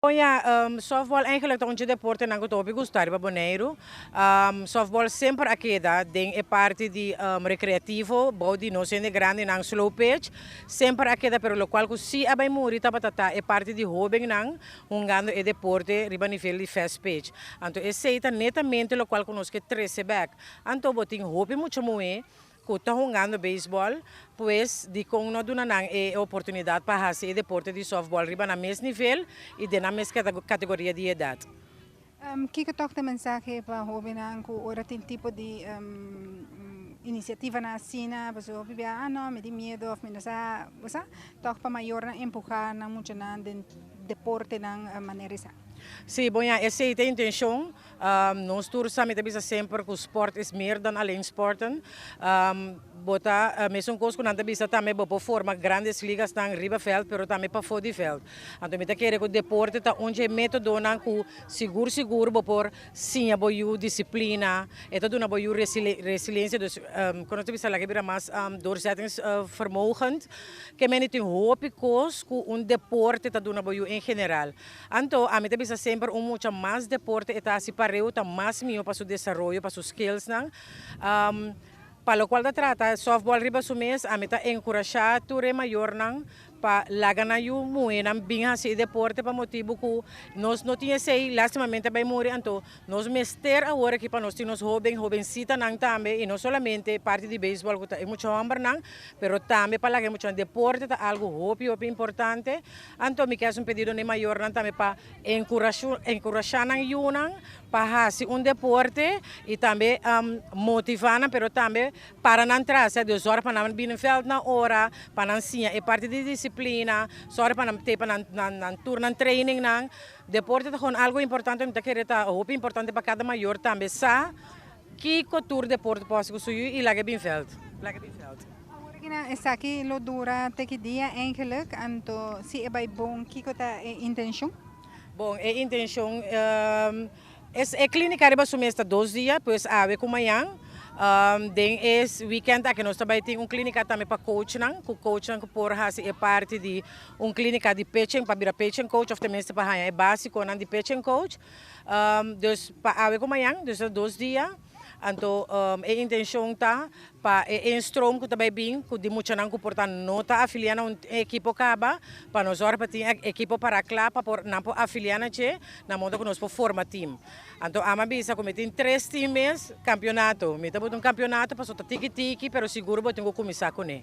Oh ja, softball eigenlijk ta un deporte nan ku ta hopi gusta riba Boneiru. Softball semper a keda den e parti di rekreativo, bou di nos hende grandi nan slow pitch. Semper a keda, pero lokual ku si a bai muri tabata e parti di hoben nan hungando e deporte riba nivel di fast pitch. Anto esei ta netamente lokual ku nos ke trese bèk. Anto bo tin hopi mucha muhé ku ta hungando baseball, pues dikon no duna nan e oportunidat pa hasi e deporte di softball riba nan mes nivel i den nan mes kategoria di edat. Kiko toch e mensahe pa hobennan ku ora tin tipo di inisiativa nan asina, pasobra hopi bia, ah no, mi tin miedu òf mi no sa, bo sa, toch pa mayornan empuhá nan muchanan den deportenan manera esaki? Si, bon ja, esei ta e intenshon. Nos tur sa, mi ta bisa semper ku sport is meer dan alleen sporten. Bo ta mesun kos ku nan ta bisa tambe, bo por forma grandes ligas nan riba veld, pero tambe pafó di veld. Anto mi ta kere ku deporte ta un métodonan ku sigur sigur bo por siña bo yu disiplina, e ta duna bo yu resiliensia, dus kon nos ta bisa, laga bira mas doorzettingsvermogen. Ke men tin hopi kos ku un deporte ta duna bo yu en general. Anto, ami ta bisa semper, un mucha mas deporte e ta hasi pareu, ta mas mihó pa su desaroyo, pa su skills nan. Pa lokual ta trata softball riba su mes, ami ta enkurashá tur e mayornan pa laga nan yu muhénan bin hasi deporte, pa motibu ku nos no tin esei, lastimamente bai muri. Anto nos mester awor aki pa nos tin nos hoben, hobensitanan tambe, i no solamente parti di baseball ku ta e mucha hòmbernan, pero tambe pa laga mucha deporte ta algu hopi hopi importante. Anto mi ke hasi un pedido na mayornan tambe pa enkurashá nan yunan pa hasi un deporte i tambe motivá nan, pero tambe para nan tras, dus zorg pa nan bin veld na ora, pa nan siña e parti di disiplina, zorg pa nan te pa nan nan nan tur nan training nan. Deporte ta gewoon algu importante, mi ta kere ta hopi importante pa kada mayor tambe sa kiko tur deporte por hasi ku su yu i lag'é bin veld. Lag'é bin veld. Awor aki nan esaki lo dura te ki dia eigenlijk, anto si e bai bon, kiko ta e intenshon? Bon, e intenshon e klínika riba su mes ta 2 dia, pues awe ku mañan. Den e weekend aki nos tambe tin un klínika tambe pa coachnan, ku coachnan ku por hasi e parti di un klínika di pitching, pa bira pitching coach òf tenminste pa haña e básikonan di pitching coach. Dus pa awe ku mañan, dus 2 dia. Anto e intenshon ta pa e instroom ku tambe bin, ku di muchanan ku por ta no ta afiliá na un ekipo kaba, pa nos ora pa tin ekipo para kla pa por nan por afiliá na dje, na moda ku nos por forma team. Anto ami a bisa ku mi tin tres team mes, kampeonato. Mi ta un kampeonato, paso ta tiki tiki, pero sigur bo tin ku kuminsá kuné.